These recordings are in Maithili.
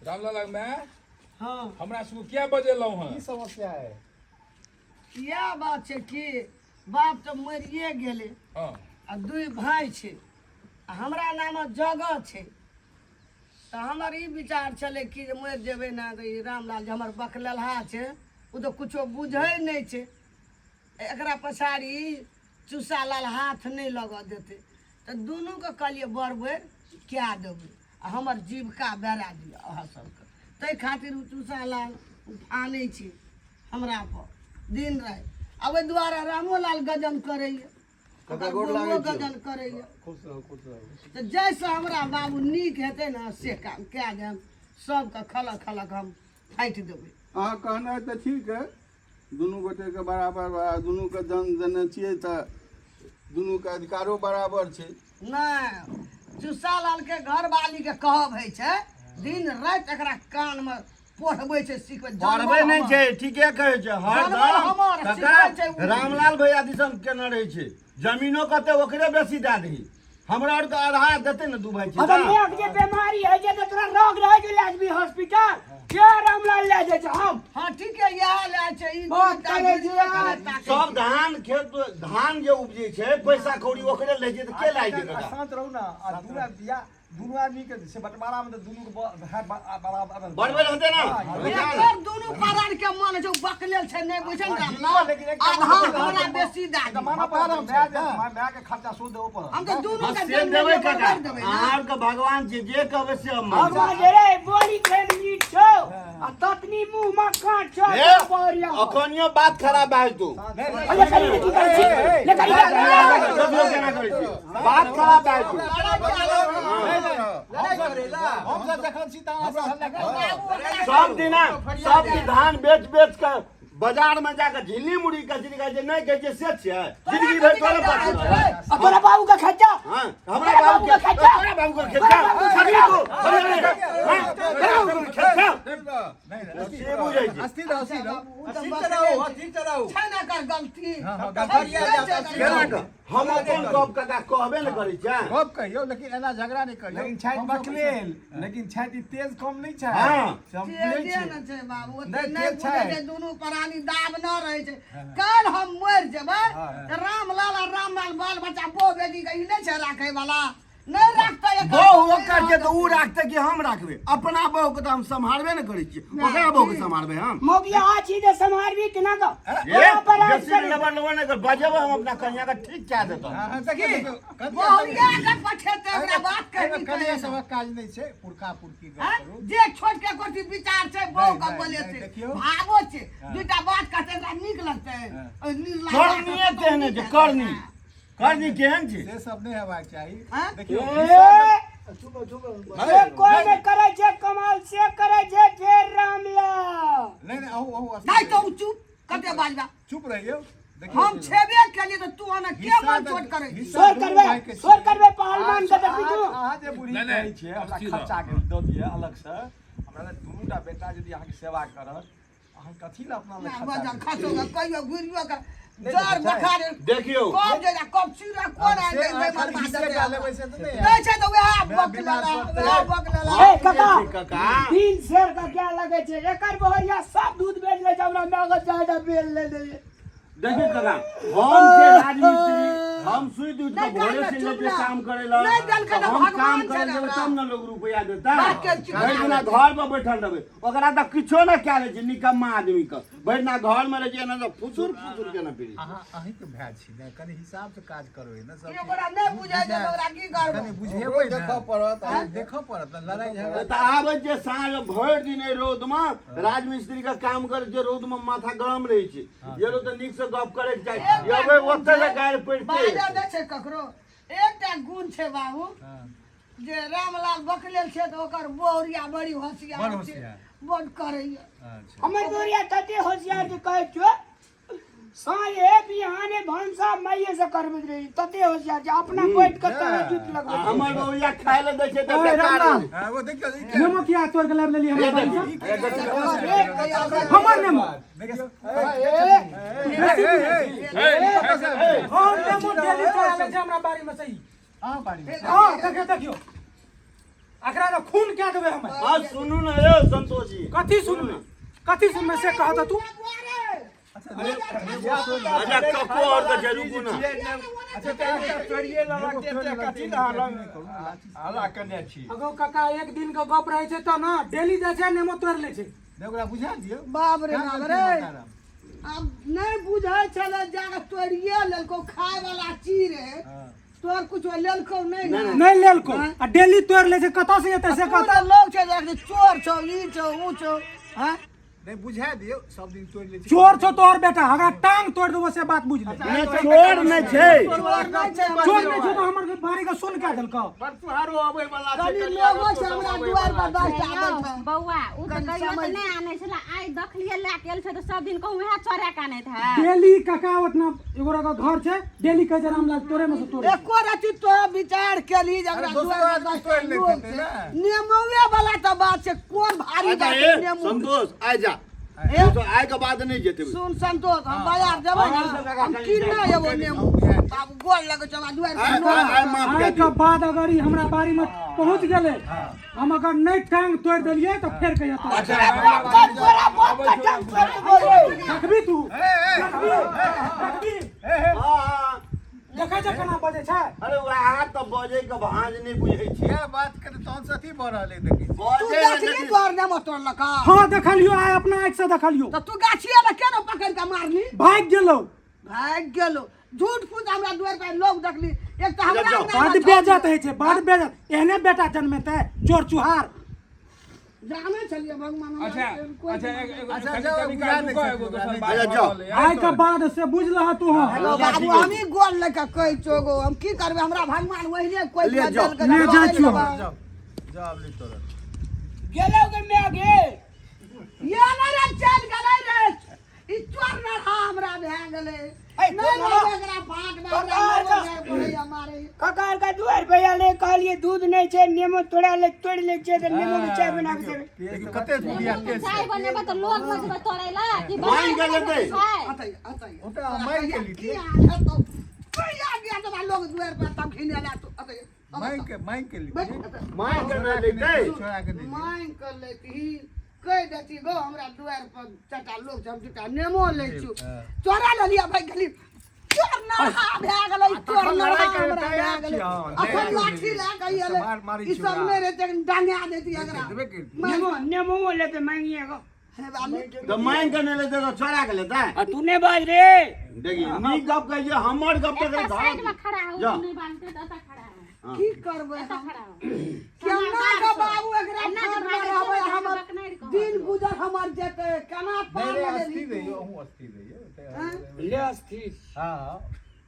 रामलाल माय। हाँ। हमरा सबके किया बजेलहुँ हँ? की समस्या है? इएह बात छै कि बाप तऽ मरिए गेलै। आ दुइ भाय छै आ हमरा नाम जगह छै, तऽ हमर ई विचार छलै कि जे मरि जेबै ने तऽ ई रामलाल जे हमर बकलेलहा छै ओ तऽ कुछो बुझै नहि छै, एकरा पछाड़ी चूसालाल हाथ नहि लगऽ देतै, तऽ दुनूके कहलियै बरबरि कए देबै आ हमर जीविका बेरा दिअ अहाँ सबके। ताहि खातिर ओ चूसालाल फानै छै हमरा पर दिन राति, आ ओहि दुआरे रामोलाल गजन करैए, काका गोर लागै छियौ। गजन करैए। खुश रहू, खुश रहू। तऽ जाहिसँ हमरा बाबू नीक हेतै ने से काम कए देब, सबके खलक खलक हम फाटि देबै। अहाँ कहनाइ तऽ ठीक है, दुनू गोटेके बराबर बराबर दुनूके जन्म देने छियै तऽ दुनूके अधिकारो बराबर छै। नहि, चुस्सालालके घरवालीके कहब होइ छै दिन राति एकरा कानमे पढ़बै छै, सिखबै पढ़बै नहि छै, ठीके कहै छै हरदम हमर काका। सिखबै छै ओ। रामलाल भैया दिसन केना रहै छै, जमीनो कते ओकरे बेसी दए दही, हमरा आरके आधा देतै ने, दू भाई छै। अगर मायक जे बीमारी होइ छै तऽ तोरा रोग रहै छै, लए जेबही हॉस्पिटल के रामलाल लए जाइ छै हम। हँ ठीक है, इएह लए छै ई। बात दूटा करै गिरिए छै। करै ताकै सब छै। धान खेत धान जे उपजै छै पैसा कौड़ी ओकरे लै छै तऽ के लै छै काका? शांत रहू ना। आ दुनू बियाह दुनू आदमी के से बंटवारा में तऽ दुनू के बराबर बराबर हेतै ने? हाँ, एकर दुनू परान के मन छै, बकलेल छै, नहि बुझै ने रामलाल। लेकिन एकटा आधा बात हमरा बेसी दए तऽ दियौ। मानऽ पड़त, माय माय के खर्चा सेहो देबऽ पड़त। हम तऽ दुनू हाँ, के से जन्म देबै देबै काका, बराबर देबै ने। अहाँ आरके भगवान छी, जे कहबै से हम मानबै। भगवान जे रे बोली खेन मीठ छौ आ ततनी मुंह में कांट छौ। ए, बढ़िया। अखनियो बात खराब भए जेतौ। अरे करी की करै छी ले करी। देखियौ केना करै छी, बात खराब भए जेतौ। हमसब जखन छी तहन अहाँ सब हल्ला करू। सब दिना सब दिन धान बेच बेच के बाजार में जाके झिल्ली मुड़ी कचरी खाइ छै, नहि कहै छै से छियै, जिंदगी भरि तोरे पाछू छै। आ तोरा बाबू के खर्चा। हाँ, हमरा बाबू के तोरा बाबू के खेत छौ, को हाँ, तोरा बाबू के खेत छौ। से बुझै छै। अस्थिर रहू, अस्थिर रहू। ओ तऽ अथी बकलेल चलाउ, छै। अथी चलाउ। छै ने एकर गलती। हाँ, हाँ, छै, गलती। छै, छै, केना कऽ हम अपन गप काका कहबे ने करै छियै। गप कहियौ लेकिन एना झगड़ा नहि करियौ। लेकिन छथि बकलेल, लेकिन छथि ई तेज कम नहि छथि। हाँ। से हम बुझै तेजे छियै। ने छै बाबू, ओते नहि, नहि तेज बुझै छै। छै, दुनू प्राणी दाब न रहै छै। काल्हि हम मरि जेबै तऽ रामलाल आ रामलाल बाल बच्चा बहु बेटी के ई नहि छै राखै वाला, नहि राखतै एकर। बहु ओकर छै तऽ उ राखतै कि हम राखबै? अपना बहु के तऽ हम सम्हारबे ने करै छियै, ओकरा बहु के सम्हारबै हम? मौगिया छी जे सम्हारबी केना क? ए, तोरा पर राज बेसी करी। लबर लबर नहि कर, बजेबै हम अपना कनिया के ठीक कए देतौ। हाँ, देखियौ, देखियौ, कनिया बहुरिया के पठेतै ओकरा बात एहिमे कहबी। कनिया सबक काज नहि छै, पुरखा पुरखी गप हैं? करू। जे छोट के कोठी विचार छै बहु के नहि, बोले नहि, छै देखियौ। भावो छै, दूटा बात कहतै ओकरा नीक लगतै। ओहि निर्लाज करनीये तेहने छै, करनी करनी केहन छै। से सब नहि हेबाक चाही। हाँ? देखियौ। ए, चुप चुप। से कोई नहि करै छै कमाल, से करै छै फेर रामलाल। नहि नहि, अहू अहू नहि तो चुप कते बाजबा। चुप रहियौ। देखियौ, हम छेबे केलिए तऽ तू ओना के हिस्सा मन तऽ- छोट करै छी? हिस्सा सोर दुनू करबै, भाई के सोर छियै। करबै पहलवान के देखबी तू। अहाँ जे बुढ़ी नहि, नहि, कहै छियै हमरा अस्थिर खर्चा रह। के दऽ दिअ अलगसँ, हमरा लग दुनू टा बेटा यदि अहाँके सेवा करत, अहाँ कथी लए अपना लए ना खर्चा बजल करबै? खसो के कहियो घुरियो के नहि जर देखै छै? बखार देखियौ। कब जे कब चीरा कोन से आनि अहाँ दे खाली मरबा हिस्से देतै टा लेबै से तऽ नहि नहि छै तऽ वएह मैं बक बीमार लेला पड़तै। वएह बक लेला। ए काका, काका। तीन शेर का क्या लगे छै? एकर बहरिया सब दूध बेच ले छै, हमरा माय के चारिटा बेल ले ले। देखियौ काका, हम छै राजमिस्त्री, हम सुति उठि कऽ नहि, भोरे काका, से चुप लेके ना। काम करै लए नहि देलकै तऽ हम भगवान काम छै करै ने जेबै हमरा। तब ने लोग रुपैआ देतै। बात के चुप भरि दिना घर पर बैठल रहबै, ओकरा तऽ किछो नहि कए लै छै निकम्मा आदमी के, भरि दिना घर मे रहै छै एना तऽ फुसुर फुसुर केना फिरै छै। अहाँ अहींके भाय छी ने, कनि हिसाब से काज करबै ने सब। ई ओकरा नहि बुझै छै तऽ ओकरा की करबै? कनि बुझेबै ने। देखऽ पड़त। देखऽ पड़त ने, लड़ाइ झगड़ा तऽ आबै छै साँझ भरि दिन एहि रौद मे राजमिस्त्री के काम करै छै, रौद मे माथा गरम रहै छै, ये तऽ नीक से गप करे के चाही। एकटा एबै गुण ओतऽ छै, से गारि पड़िते। बाजऽ दै छै ककरो। एकटा गुण छै बाबू हाँ। जे रामलाल बकलेल छै तऽ ओकर बहुरिया बड़ी होशियार बड़ छै, होशियार। बड करैया। अच्छा। हमर बोरिया तते होशियार जे कहै छियो, साँझे बिहाने भनसा माइये से करबैत रही, तते होशियार छै अपना बैठ के तरह जुत लगबै आ छै। हमर बौआ खाय लए दै छै तऽ ओए, बेकार रामलाल। रहै। हाँ, वो देखियौ ई के- नेमो किया तोड़ के लाबि लेलियै हमरा बाड़ी से? ई के- हमर नेमो। देखियौ। हम नेमो डेली तोड़ा लै छै हमरा बाड़ी में से ई। अहाँ बाड़ी में। हाँ, देखियौ देखियौ। एकरा तऽ खून कए देबै हम आ सुनू ने यौ संतोष जी। कथी सुनबै, कथी सुनबै से कह तऽ तू। अच्छा कक्को और के छै, रुकू ने। अच्छा तऽ एकटा तोड़िए लेलक तऽ एते कथी लए हल्ला केने छी? अगो काका, एक दिन के गप रहै छै तऽ ने डेली जाइ छै, नेमो तोड़ि लै छै। ओकरा बुझा दियौ। बाप रे बाप रे, आब नहि बुझै छलै, जाके तोड़िए लेलको, खाय वाला चीज रे, तोर कुछो लेलको नहि ने? नहि लेलको आ डेली तोड़ि लै छै, कतऽ से एतै से तू कतऽ तऽ लोग छै जे चोर छौ, ई छौ, ऊ छौ, हँ? नहि, बुझा दियौ, सब दिन तोड़ि लै छै। चोर छौ तोहर बेटा, अगर टांग तोड़ि देबो से बात बुझ ले। नहि, चोर नहि छै। चोर नहि छै। चोर नहि छौ तऽ हमर बाड़ी के सुन कए देलकौ? बरतुहारो अबै वाला छै। कनि लोगो छै हमरा दुआर पर 10टा यौ, बैठल। बौआ, ओ तऽ कनि कहियो तऽ समझ- नहि आनै छलै, आइ देखलियै लए के एल छै, तऽ सब दिन कहूँ वएह चोरा के आनैत है। डेली काका ओतना एगो के घर छै, डेली कहै छै रामलाल तोरे में से तोड़े। एको रति तो विचार केली जकरा अरे दोसरो दुआर पर आदमी 10टा तोड़ि लैत लोग हेतै छै। ने। नेमुए वाला तऽ बात छै, कोन भारी अच्छा बात हे छै नेमू? संतोष, आइ जा। तू तो आइ के बाद नहि जेतै। सुन संतोष, हम बाजार जेबै ने, हम किनने एबो नेमू। बाबू, गोर लगै छौ, हमरा दुआरि पर आइ लोग आइ आइ माफ आइ कए के दियौ। बाद अगर ई हमरा बाड़ी में पहुंच गेलै, हम अगर नहि टांग तोड़ि देलियै तऽ फेर कहिया तोड़। तोरा बाप का टांग तोड़ देबो रे। देखबी तू, देखबी, देखबी। हँ हँ। देखै छै केना बजै छै। अरे अहाँ तऽ बजै के भाँज नहि बुझै छी। इएह बात के तहन से अथी भऽ रहल है, देखै छी। तू बजै ने देखली देखी। तोहर नेमो तोड़लक? हँ, देखलियो, आइ अपना आँखि से देखलियो। तऽ तू गाछिए मे केना पकड़ि कऽ मारली? भागि भागि गेलौ। गेलो झूठ फूस, हमरा दुआरि पर लोग देखली, एक तऽ हमरा जाओ। अंगना मे बड बेजत होइ छै, बड बेजत। एहने बेटा जन्मेतै चोर चुहार। जानै छलियै भगवान हमरा अच्छा कोइ अच्छा, एगो अच्छा, कनि जाओ, कनि बुझा काल दै रुको, छथिन, एगो ओकरा दोसर नहि बात अच्छा, भऽ जाओ। रहलै। आइ के बाद से बुझ लह तू। हँ हेलो बाबू, हमही गोल लऽ कऽ कहै छौ गो, हम की करबै? हमरा भगवान ओहिने कोइ ले जाओ। देलकै। ले जाइ छियौ। जाओ जाओ, आब नहि तोड़त। गेलौ के my गे। ये नहि रे, चलि गेलै रे ई चोर नरहा, हमरा भए गेलै। ऐ, नहि तोरा- लेबै एकरा फाँट मे, हमरा ककार का- लोग पड़ैया मारै। ककार का दुआर पे आले, कहलिए दूध नहीं छै, नेमो तोड़ा ले, तोड़ ले छै तऽ नेमो के चाय बना के देबै। देखियौ कते बुढ़िया तेज छै। चाय बनेबै तऽ लोग मे जेबै तोड़ै लए कि मानि के लेतै। छै? अतै अतै। ओ तऽ मारि के की लितियै। हाल हेतौ? कहिया गेल तोरा लोग दुआर पर तब घिने ला तू? अतै। मांगि के, मांगि के लितियै। मांगि के नहि लेतै। छोड़ा के दैतियै। मांगि के लेती, कहि देती गो, हमरा दुआर पर चारिटा लोग छै, हम दूटा नेमो लै छी, चोरा लेलियै, भागि गेली। चोर नरहा भए गेलै, चोर तखन नरहा लड़ाइ करे हमरा भए तैयार गेलै। छी हम। अखन लाठी लए कऽ एलै, मार मारै ई छी सब ओकरा। नहि रहै छै, डंगा देती एकरा। देबे केलकै। नेमो नेमो लेते मांगिए गो। हे बाबू। तऽ मांगि के नहि लेतै तऽ छोड़ा के लेतै? आ तू नहि बाज रे। देखी, नीक गप कहै छियै, हमर गप तऽ एकटा साइड में धर खड़ा हो। जा। नहि बांधते तऽ एतऽ खड़ा हो। की करबै एतऽ हम? खड़ा हो। केना के बाबू एकरा एना जे फाँट मे भागै छै, रहबै? तऽ हमर बकनारि कहत। दिन गुजर हमर जेतै केना पार नहि रे, लगेलही अस्थिर तू? रहियौ, अहूँ अस्थिर रहियौ। तऽ- ले अस्थिर। हँ हँ,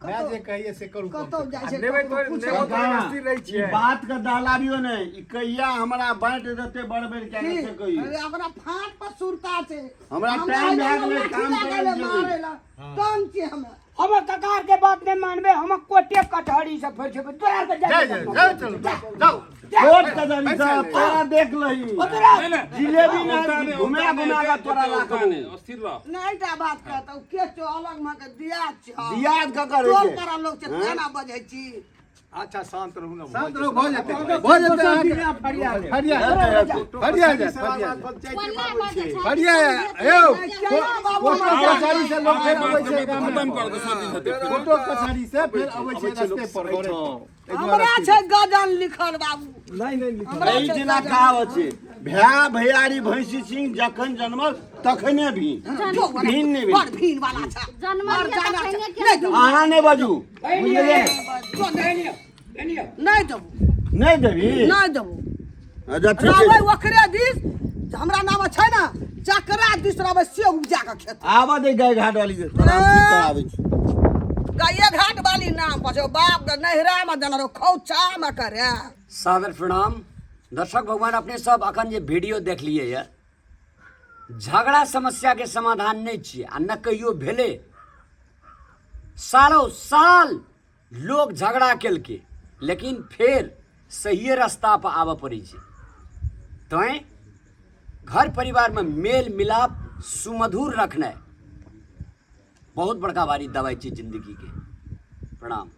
माय जे कहिए से करू कम कतौ से कम। जाइ छै नेबै ककरो तोड़ि पूछै नेबो तोड़ि काका, अस्थिर रहै ई छियै। बात के दहलाबियो नहि। ई कहिया हमरा बाँटि देतै बड़ बेर कए की? के से कहियौ। अरे अपना फाँट पर सुरता छै। हमरा टाइम भए गेलै, लाठी काम लए करै गेलै लए जेबै। मारै लए, तंग छी हमे। हमर ककार के बात नहीं मानबे, हम कोटे कटहरी से फेर छेबै तोरा के। जाय जाय जाय, चलू जाउ। कोट कचहरी से तोरा देख लही। ओतरा जिलेबी औता नहि नहि, घुमा औता घुमा नहि, के तोरा एते औता राखबो। नहि, अस्थिर रह। नहि, एकटा बात कहतौ, के छौ अलग मे के दिया छौ? दियाद ककर टोल होइ छै? पर लोग छै, केना बजै छी? अच्छा, शान्त रहू ने। शान्त रहू, भऽ जेतै, भऽ जेतै अहाँके। फरिया दे। फरिया फरिया जायत, फरिया जायत। कोना बजै छै? फरिया यौ। केना बाबू कोर्टो हमरा कचहरी से लोक फेर अबै छै गाममे। खतम कर दे, सब दिन हेतै फेर। कोर्टो कचहरी से फेर अबै छै रस्ते पर घरे पर। एहि दुआरे हमरा छै गजन लिखल बाबू। नहि नहि लिखल। हमरा एहि छै दिना गजन। कहावत छै, भैया भैयारी भैंसी सिंह जखन जन्मल तखने भी जो वाला भीन नहि भेल। बड़ भीन वाला छै। जन्मल और जाना तखने छै। के नहि देबो। अहाँ नहि बाजू, बुझलियै? जो नहि, नहि देबो। नहि देबी? नहि देबो। अच्छा ठीक रहबै छै। ओकरे दिस, हमरा नाम छै ने, जकरा दिस रहबै से उपजा के खेत। आबऽ दे गाय घाट वाली के, तोरा हम ठीक कराबै छी। गाये घाट वाली नाम पर छौ, बाप के नैहरा मे देने रहो खौचा मे करे। सादर प्रणाम दर्शक भगवान, अपने सब अखन जे वीडियो देखलिए ये, झगड़ा समस्या के समाधान नहीं छियै आ न कहियो भेलै। सालों साल लोग झगड़ा केलकै, लेकिन फेर सहिए रास्ता पर आबऽ पड़ै छै। तैँ घर परिवारमे मेल मिलाप सुमधुर रखनाइ बहुत बड़का भारी दवाइ छै जिन्दगीके। प्रणाम।